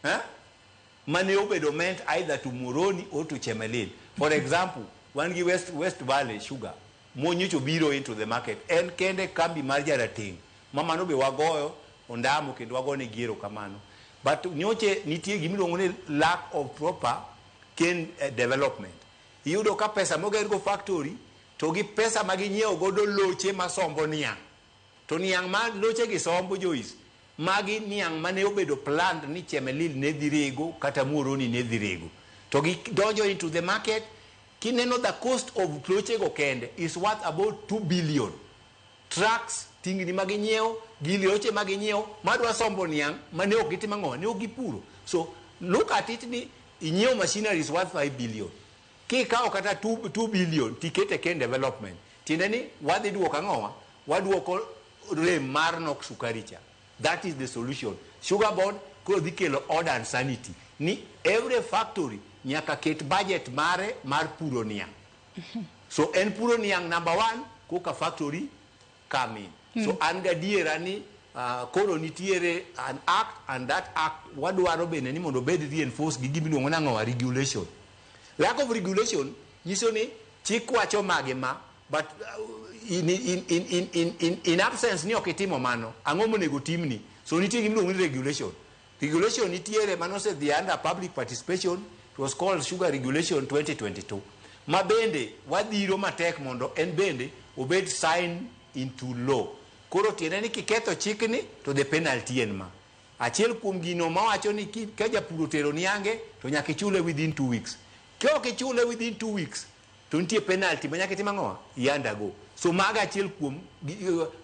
Eh? Mane obedo meant either to Muhoroni or to Chemelil. For example, wan gi West Valley Sugar monyocho biro into the market. En kende kambi mar jarateng' ma mano be wagoyo ondamo kendo wagone gi erokamano. But nyoche nitie gimiluongo ni lack of proper cane development. Iyudo ka pesa moger go factory to gi pesa ma ginyiewo godo loche masombo niang'. To niang' ma loche gi sombo, Joyce, magi niang' mane obedo planned ni Chemelil ne dhi rego kata Muhoroni ne dhi rego. To gidonjo into the market, kineno the cost of loche go kende is worth about 2 billion. Trucks, tingni ma ginyiewo, gi loche ma ginyiewo, madwa sombo niang' mane ok gitimo ang'o, ne ok gipuro. So look at it ni inyiewo machinery is worth 5 billion. Kikawo kata 2 billion tikete cane development, tiende ni wadhi duoko ang'owa? Waduoko rem mar nok sukari cha. That is the solution. Sugar Board koro dhi kelo order and sanity. Ni every factory nyaka ket budget mare mar puro niang'. So en puro niang' number one, koka factory come in. So an gadiera ni koro nitiere an act, and that act wadwaro bende ni mondo obed reinforced gi gimiluongo nang'owa regulation. Lack of regulation nyiso ni chik wacho mage ma, but in absence ni ok itimo mano, ang'o monego timni? So nitie gimiluongo ni regulation. Regulation nitiere manosedhi under public participation, it was called Sugar Regulation 2022. Ma bende wadhiro matek mondo en bende obed signed into law. Koro tiende ni kiketho chikni to the penalty en ma. Achiel kuom gino mawacho ni ka japur otero niange to nyaka ichule within 2 weeks. Ka ok ichule within 2 weeks to nitie penalty ma nyaka itim ang'o? I undergo. So mago achiel kuom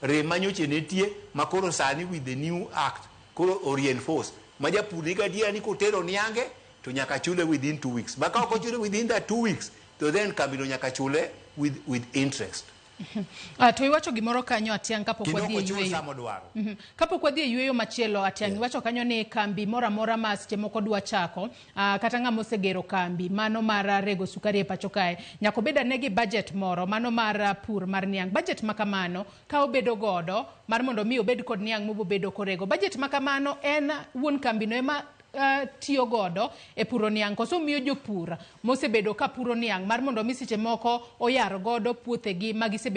rem manyocha nitie ma koro sani with the new act koro o reinforce ma japur ni gadiera ni kotero niange to nyaka chule within 2 weeks. Ba ka ok ochule within that 2 weeks to then kambino nyaka chule with interest. To iwacho gimoro kanyo, Atiang', kapok Kendo wadhi ok e ochul yweyo. sama odwaro. Kapok wadhi e yweyo machielo, Atiang', iwacho kanyo ni kambi moro amora ma seche moko dwa chako, kata ng'ama osegero kambi mano mar rego sukari e pacho kae, nyaka obed ane gi budget moro mano mar pur mar niang'. Budget ma kamano ka obedo godo mar mondo mi obed kod niang' mobobedo korego. Budget ma kamano en wuon kambino ema tiyo godo e puro niang' koso miyo jopur mosebedo ka puro niang' mar mondo mi seche moko oyar godo puothegi ma gisebedo